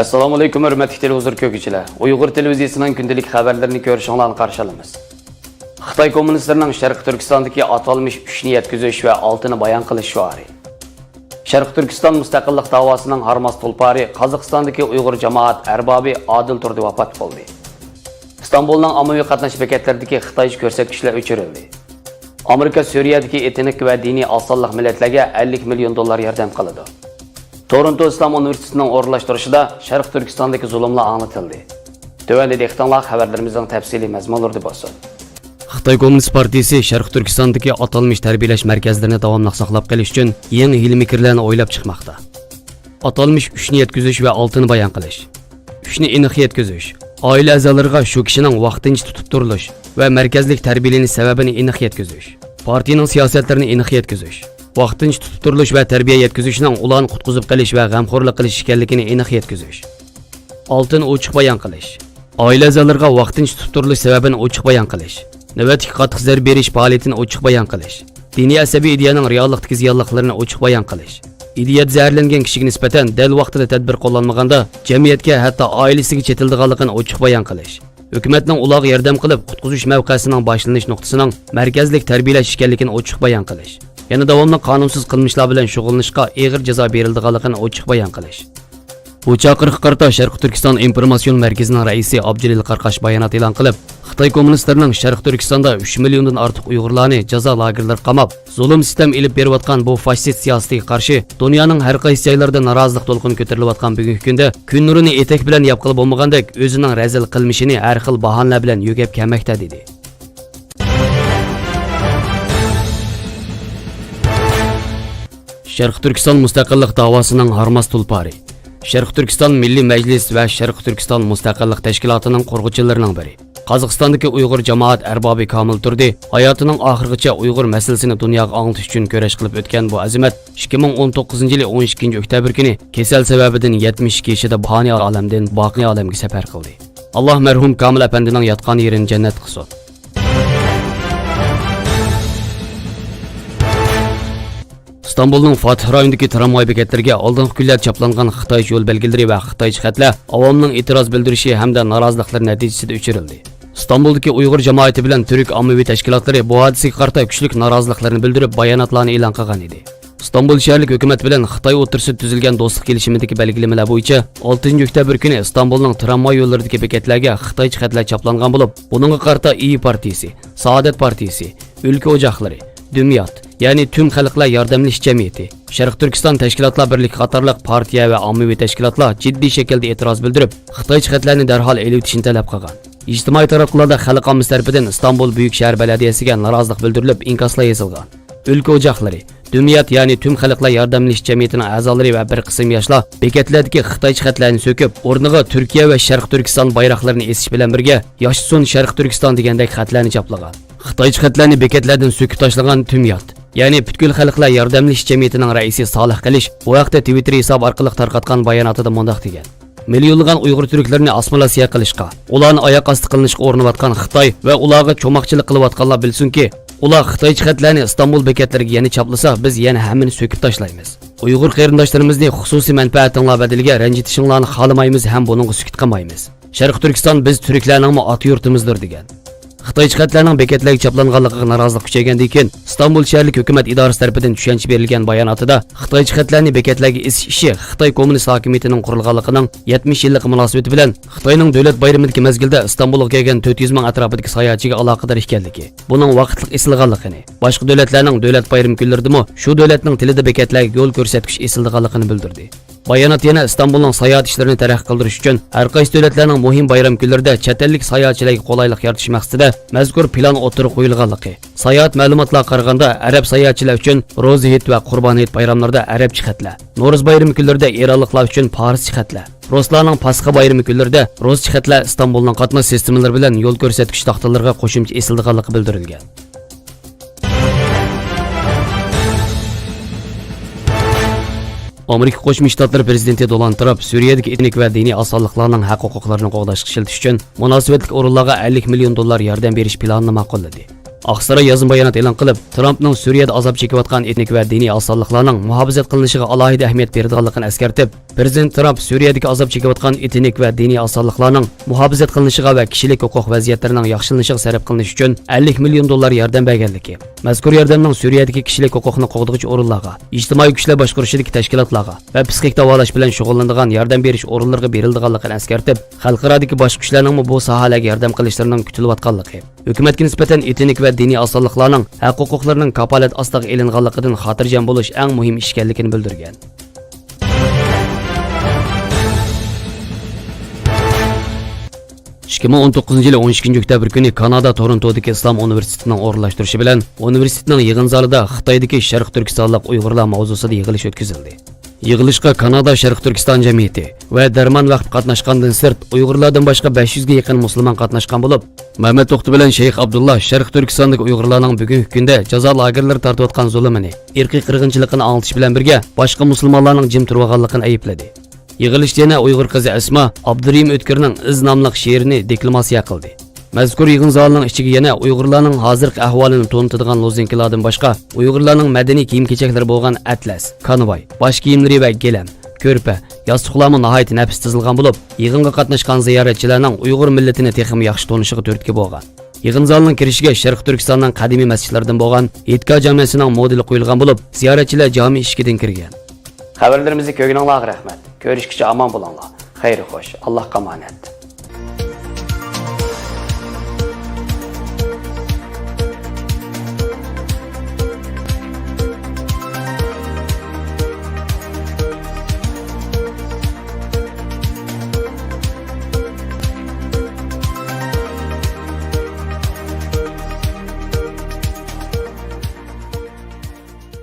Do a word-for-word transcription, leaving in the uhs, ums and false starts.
ئەسسالامۇئەلەيكۇم، ھۆرمەتلىك تېلېۋىزور كۆرگۈچىلەر. ئۇيغۇر تېلېۋىزىيىسىنىڭ كۈندىلىك خەۋەرلىرىنى كۆرۈشۈڭلارنى قارشى ئالىمىز. خىتاي كوممۇنىستلىرىنىڭ شەرقىي تۈركىستاندىكى ئاتالمىش ئۈچنى يەتكۈزۈش ۋە ئالتىنى بايان قىلىش شوئارى. شەرقىي تۈركىستان مۇستەقىللىق داۋاسىنىڭ ھارماس تۇلپارى، قازاقىستاندىكى ئۇيغۇر جامائەت ئەربابى ئادىل تۇردى ۋاپات بولدى. ئىستانبۇلنىڭ ئاممىۋى قاتناش بېكەتلىرىدىكى خىتايچە كۆرسەتكۈچلەر ئۆچۈرۈلدى. ئامېرىكا سۈرىيەدىكى ئېتنىك ۋە دىنىي ئاز سانلىق مىللەتلەرگە ئەللىك مىليون دوللار ياردەم قىلىدۇ. تورونتو ئىسلام ئۇنىۋېرسىتېتىنىڭ ئورۇنلاشتۇرۇشىدا شەرقىي تۈركىستاندىكى زۇلۇملار ئاڭلىتىلدى. تۆۋەندە دىققىتىڭلار خەۋەرلىرىمىزنىڭ تەپسىلىي مەزمۇنلىرىدا بولسۇن. خىتاي كوممۇنىست پارتىيىسى شەرقىي تۈركىستاندىكى ئاتالمىش تەربىيەلەش مەركەزلىرىنى داۋاملىق ساقلاپ قېلىش ئۈچۈن يېڭى ھىيلە-مىكىرلەرنى ئويلاپ چىقماقتا. ئاتالمىش ئۈچنى يەتكۈزۈش ۋە ئالتىنى بايان قىلىش. ئۈچنى ئېنىق يەتكۈزۈش. ئائىلە ئەزالىرىغا شۇ كىشىنىڭ ۋاقتىنچە تۇتۇپ تۇرۇلۇش ۋە مەركەزلىك تەربىيەلىنىش سەۋەبىنى ئېنىق يەتكۈزۈش. پارتىيىنىڭ سىياسەتلىرىنى ئېنىق يەتكۈزۈش. ۋاقتىنچە تۇتۇپ تۇرۇلۇش ۋە تەربىيە يەتكۈزۈشنىڭ ئۇلارنى قۇتقۇزۇپ قېلىش ۋە غەمخورلۇق قىلىش ئىكەنلىكىنى ئېنىق يەتكۈزۈش. ئالتىنى ئوچۇق بايان قىلىش. ئائىلە ئەزالىرىغا ۋاقتىنچە تۇتۇپ تۇرۇلۇش سەۋەبىنى ئوچۇق بايان قىلىش. نۆۋەتتىكى قاتتىق زەربە بېرىش پائالىيىتىنى ئوچۇق بايان قىلىش. دىنىي ئەسەبىي ئىدىيەنىڭ رېئاللىقتىكى زىيانلىقلىرىنى ئوچۇق بايان قىلىش. ئىدىيەدە زەھەرلەنگەن كىشىگە نىسبەتەن دەل ۋاقتىدا تەدبىر قوللانمىغاندا، جەمئىيەتكە، ھەتتا ئائىلىسىگە چېتىلىدىغانلىقىنى ئوچۇق بايان قىلىش. ھۆكۈمەتنىڭ ئۇلارغا ياردەم قىلىپ، قۇتقۇزۇش مەۋقەسىنىڭ باشلىنىش نۇقتىسىنىڭ مەركەزلىك تەربىيەلەش ئىكەنلىكىنى ئوچۇق بايان قىلىش. يەنە داۋاملىق قانۇنسىز قىلمىشلار بىلەن شۇغۇللىنىشقا ئېغىر جازا بېرىلىدىغانلىقىنى ئوچۇق بايان قىلىش. بۇ چاقىرىققا قارىتا شەرقىي تۈركىستان ئىنفورماتسىيون مەركىزىنىڭ رەئىسى ئابجېلىل قاراقاش بايانات ئېلان قىلىپ، خىتاي كوممۇنىستلىرىنىڭ شەرقىي تۈركىستاندا ئۈچ مىليوندىن ئارتۇق ئۇيغۇرلارنى جازا لاگېرلىرىغا قاماپ، زۇلۇم-سىتەم ئېلىپ بېرىۋاتقان بۇ فاشىست سىياسىتىگە قارشى دۇنيانىڭ ھەر قايسى جايلىرىدا نارازىلىق دولقۇنى كۆتۈرۈلۈۋاتقان بۈگۈنكى كۈندە كۈن نۇرىنى ئېتەك بىلەن ياپقىلى بولمىغاندەك، ئۆزىنىڭ رەزىل قىلمىشىنى ھەر خىل باھانىلەر بىلەن يۆگەپ كەلمەكتە، دېدى. شەرقىي تۈركىستان مۇستەقىللىق داۋاسىنىڭ ھارماس تۇلپارى. شەرقىي تۈركىستان مىللىي مەجلىس ۋە شەرقىي تۈركىستان مۇستەقىللىق تەشكىلاتىنىڭ قۇرغۇچىلىرىنىڭ بىرى، قازاقىستاندىكى ئۇيغۇر جامائەت ئەربابى كامىل تۇردى ھاياتىنىڭ ئاخىرىغىچە ئۇيغۇر مەسىلىسىنى دۇنياغا ئاڭلىتىش ئۈچۈن كۈرەش قىلىپ ئۆتكەن بۇ ئەزىمەت ئىككى مىڭ ئون توققۇزىنچى يىلى ئون ئىككىنچى ئۆكتەبىر كۈنى كېسەل سەۋەبىدىن يەتمىش ئىككى يېشىدا پانىي ئالەمدىن باقىي ئالەمگە سەپەر قىلدى. ئاللا مەرھۇم كامىل ئەپەندىنىڭ ياتقان يېرىنى جەننەت قىلسۇن. ئىستانبۇلنىڭ فاتىھ رايونىدىكى تىرامۋاي بېكەتلىرىگە ئالدىنقى كۈنلەردە چاپلانغان خىتايچە يول بەلگىلىرى ۋە خىتايچە خەتلەر ئاۋامنىڭ ئېتىراز بىلدۈرۈشى ھەمدە نارازىلىقلىرى نەتىجىسىدە ئۆچۈرۈلدى. ئىستانبۇلدىكى ئۇيغۇر جامائىتى بىلەن تۈرك ئاممىۋى تەشكىلاتلىرى بۇ ھادىسىگە قارىتا كۈچلۈك نارازىلىقلىرىنى بىلدۈرۈپ، باياناتلارنى ئېلان قىلغان ئىدى. ئىستانبۇل شەھەرلىك ھۆكۈمەت بىلەن خىتاي ئوتتۇرىسىدا تۈزۈلگەن دوستلۇق كېلىشىمىدىكى بەلگىلىمىلەر بويىچە، ئالتىنچى ئۆكتەبىر كۈنى ئىستانبۇلنىڭ تىرامۋاي يوللىرىدىكى بېكەتلەرگە خىتايچە خەتلەر چاپلانغان بولۇپ، بۇنىڭغا قارىتا ئىيى پارتىيىسى، سائادەت پارتىيىسى، ئۆلكە ئوچاقلىرى، دۈميات، يەنى تۈم خەلقلەر ياردەملىشىش جەمئىيىتى، شەرقىي تۈركىستان تەشكىلاتلار بىرلىكى قاتارلىق پارتىيە ۋە ئاممىۋى تەشكىلاتلار جىددىي شەكىلدە ئېتىراز بىلدۈرۈپ، خىتايچە خەتلەرنى دەرھال ئېلىۋېتىشنى تەلەپ قىلغان. ئىجتىمائىي تاراتقۇلاردا خەلق ئاممىسى تەرىپىدىن ئىستانبۇل بۈيۈك شەھەر بەلەدىيەسىگە نارازىلىق بىلدۈرۈلۈپ، ئىنكاسلار يېزىلغان. ئۆلكە ئوچاقلىرى، دۈميات، يەنى تۈم خەلقلەر ياردەملىشىش جەمئىيىتىنىڭ ئەزالىرى ۋە بىر قىسىم ياشلار بېكەتلەردىكى خىتايچە خەتلەرنى سۆكۈپ، ئورنىغا تۈركىيە ۋە شەرقىي تۈركىستان بايراقلىرىنى ئېسىش بىلەن بىرگە، ياشىسۇن شەرقىي تۈركىستان دېگەندەك خەتلەرنى چاپلىغان. خىتايچە خەتلەرنى بېكەتلەردىن سۆكۈپ تاشلىغان تۈميات، يەنى پۈتكۈل خەلقلەر ياردەملىشىش جەمئىيىتىنىڭ رەئىسى سالىھ قىلىچ بۇ ھەقتە تىۋىتتېر ھېسابى ئارقىلىق تارقاتقان باياناتىدا مۇنداق دېگەن: مىليونلىغان ئۇيغۇر تۈركلىرىنى ئاسسىمىلياتسىيە قىلىشقا، ئۇلارنى ئاياق ئاستى قىلىنىشقا ئۇرۇنۇۋاتقان خىتاي ۋە ئۇلارغا چوماقچىلىق قىلىۋاتقانلار بىلسۇنكى، ئۇلار خىتايچە خەتلەرنى ئىستانبۇل بېكەتلىرىگە يەنە چاپلىسا، بىز يەنە ھەممىنى سۆكۈپ تاشلايمىز. ئۇيغۇر قېرىنداشلىرىمىزنى خۇسۇسىي مەنپەئەتىڭلار بەدىلىگە رەنجىتىشىڭلارنى خالىمايمىز ھەم بۇنىڭغا سۈكۈت قىلمايمىز. شەرقىي تۈركىستان بىز تۈركلەرنىڭمۇ ئاتا يۇرتىمىزدۇر، دېگەن. خىتايچە خەتلەرنىڭ بېكەتلەرگە چاپلانغانلىقىغا نارازىلىق كۈچەيگەندىن كېيىن، ئىستانبۇل شەھەرلىك ھۆكۈمەت ئىدارىسى تەرىپىدىن چۈشەنچە بېرىلگەن باياناتىدا، خىتايچە خەتلەرنى بېكەتلەرگە ئېسىش ئىشى خىتاي كوممۇنىست ھاكىمىيىتىنىڭ قۇرۇلغانلىقىنىڭ يەتمىش يىللىقى مۇناسىۋىتى بىلەن خىتاينىڭ دۆلەت بايرىمىدىكى مەزگىلدە ئىستانبۇلغا كەلگەن تۆت يۈز مىڭ ئەتراپىدىكى ساياھەتچىگە ئالاقىدار ئىكەنلىكى، بۇنىڭ ۋاقىتلىق ئېسىلغانلىقىنى، باشقا دۆلەتلەرنىڭ دۆلەت بايرىمى كۈنلىرىدىمۇ شۇ دۆلەتنىڭ تىلىدا بېكەتلەرگە يول كۆرسەتكۈچ ئېسىلىدىغانلىقىنى بىلدۈردى. بايانات يەنە ئىستانبۇلنىڭ ساياھەت ئىشلىرىنى تەرەققىي قىلدۇرۇش ئۈچۈن ھەر قايسى دۆلەتلەرنىڭ مۇھىم بايرام كۈنلىرىدە چەت ئەللىك ساياھەتچىلەرگە قولايلىق يارىتىش مەقسىتىدە مەزكۇر پىلان ئوتتۇرىغا قويۇلغانلىقى، ساياھەت مەلۇماتلارغا قارىغاندا، ئەرەب ساياھەتچىلەر ئۈچۈن روزا ھېيت ۋە قۇربان ھېيت بايراملىرىدا ئەرەبچە خەتلەر، نورۇز بايرىمى كۈنلىرىدە ئىرانلىقلار ئۈچۈن پارسچە خەتلەر، رۇسلارنىڭ پاسخا بايرىمى كۈنلىرىدە رۇسچە خەتلەر ئىستانبۇلنىڭ قاتناش سىستېمىلىرى بىلەن يول كۆرسەتكۈچ تاختىلىرىغا قوشۇمچە ئېسىلىدىغانلىقى بىلدۈرۈلگەن. ئامېرىكا قوشما شتاتلىرى پرېزىدېنتى دونالد ترامپ سۈرىيەدىكى ئېتنىك ۋە دىنىي ئاز سانلىقلارنىڭ ھەق ھوقۇقلىرىنى قوغداشقا ئىشلىتىش ئۈچۈن مۇناسىۋەتلىك ئورۇنلارغا ئەللىك مىليون دوللار ياردەم بېرىش پىلانىنى ماقۇللىدى. ئاقساراي يازما بايانات ئېلان قىلىپ، ترامپنىڭ سۈرىيەدە ئازاب چېكىۋاتقان ئېتنىك ۋە دىنىي ئاز سانلىقلارنىڭ مۇھاپىزەت قىلىنىشىغا ئالاھىدە ئەھمىيەت بېرىدىغانلىقىنى ئەسكەرتىپ، پىرېزىدېنت ترامپ سۈرىيەدىكى ئازاب چېكىۋاتقان ئېتنىك ۋە دىنىي ئاز سانلىقلارنىڭ مۇھاپىزەت قىلىنىشىغا ۋە كىشىلىك ھوقۇق ۋەزىيەتلىرىنىڭ ياخشىلىنىشىغا سەرپ قىلىنىش ئۈچۈن ئەللىك مىليون دوللار ياردەم بەرگەنلىكى، مەزكۇر ياردەمنىڭ سۈرىيەدىكى كىشىلىك ھوقۇقنى قوغدىغۇچى ئورۇنلارغا، ئىجتىمائىي كۈچلەر باشقۇرۇشىدىكى تەشكىلاتلارغا ۋە پىسخىك داۋالاش بىلەن شۇغۇللىنىدىغان ياردەم بېرىش ئورۇنلىرىغا بېرىلىدىغانلىقىنى ئەسكەرتىپ، خەلقئارادىكى باشقا كۈچلەرنىڭمۇ بۇ ساھەلەرگە ياردەم قىلىشلىرىنىڭ كۈتۈلۈۋاتقانلىقى، ھۆكۈمەتكە نىسبەتەن ئېتنىك ۋە دىنىي ئاز سانلىقلارنىڭ ھەق ھوقۇقلىرىنىڭ كاپالەت ئاستىغا ئېلىنغانلىقىدىن خاتىرجەم بولۇش ئەڭ مۇھىم ئىش ئىكەنلىكىنى بىلدۈرگەن. ئىككى مىڭ ئون توققۇزىنچى يىلى ئون ئىككىنچى ئۆكتەبىر كۈنى كانادا تورونتودىكى ئىسلام ئۇنىۋېرسىتېتىنىڭ ئورۇنلاشتۇرۇشى بىلەن ئۇنىۋېرسىتېتنىڭ يىغىن زالىدا خىتايدىكى شەرقىي تۈركىستانلىق ئۇيغۇرلار ماۋزۇسىدا يىغىلىش ئۆتكۈزۈلدى. يىغىلىشقا كانادا شەرقىي تۈركىستان جەمئىيىتى ۋە دەرمان ۋەقپى قاتناشقاندىن سىرت، ئۇيغۇرلاردىن باشقا بەش يۈزگە يېقىن مۇسۇلمان قاتناشقان بولۇپ، مەمەت توختى بىلەن شەيخ ئابدۇللا شەرقىي تۈركىستاندىكى ئۇيغۇرلارنىڭ بۈگۈنكى كۈندە جازا لاگېرلىرى تارتىۋاتقان زۇلۇمىنى، ئىرقىي قىرغىنچىلىقىنى ئاڭلىتىش بىلەن بىرگە، باشقا مۇسۇلمانلارنىڭ جىم تۇرۇۋالغانلىقىنى ئەيىبلىدى. يىغىلىشتا يەنە ئۇيغۇر قىزى ئەسما، ئابدۇرېھىم ئۆتكۈرنىڭ ئىز ناملىق شېئىرىنى دېكلاماتسىيە قىلدى. مەزكۇر يىغىن زالىنىڭ ئىچىگە يەنە ئۇيغۇرلارنىڭ ھازىرقى ئەھۋالىنى تونۇتىدىغان لوزۇنكىلاردىن باشقا، ئۇيغۇرلارنىڭ مەدەنىي كىيىم-كېچەكلىرى بولغان ئەتلەس، كانىۋاي، باش كىيىملىرى ۋە گىلەم، كۆرپە، ياستۇقلارمۇ ناھايىتى نەپىس تىزىلغان بولۇپ، يىغىنغا قاتناشقان زىيارەتچىلەرنىڭ ئۇيغۇر مىللىتىنى تېخىمۇ ياخشى تونۇشىغا تۈرتكە بولغان. يىغىن زالىنىڭ كىرىشىگە شەرقىي تۈركىستاننىڭ قەدىمىي مەسچىتلىرىدىن بولغان ئېتىكا جامىسىنىڭ مودېلى قويۇلغان بولۇپ، زىيارەتچىلەر جامى ئىشىكىدىن كىرگەن. خەۋەرلىرىمىزنى كۆرگىنىڭلارغا رەھمەت. كۆرۈشكىچە ئامان بولۇڭلار. خەير خوش. ئاللاھقا ئامانەت.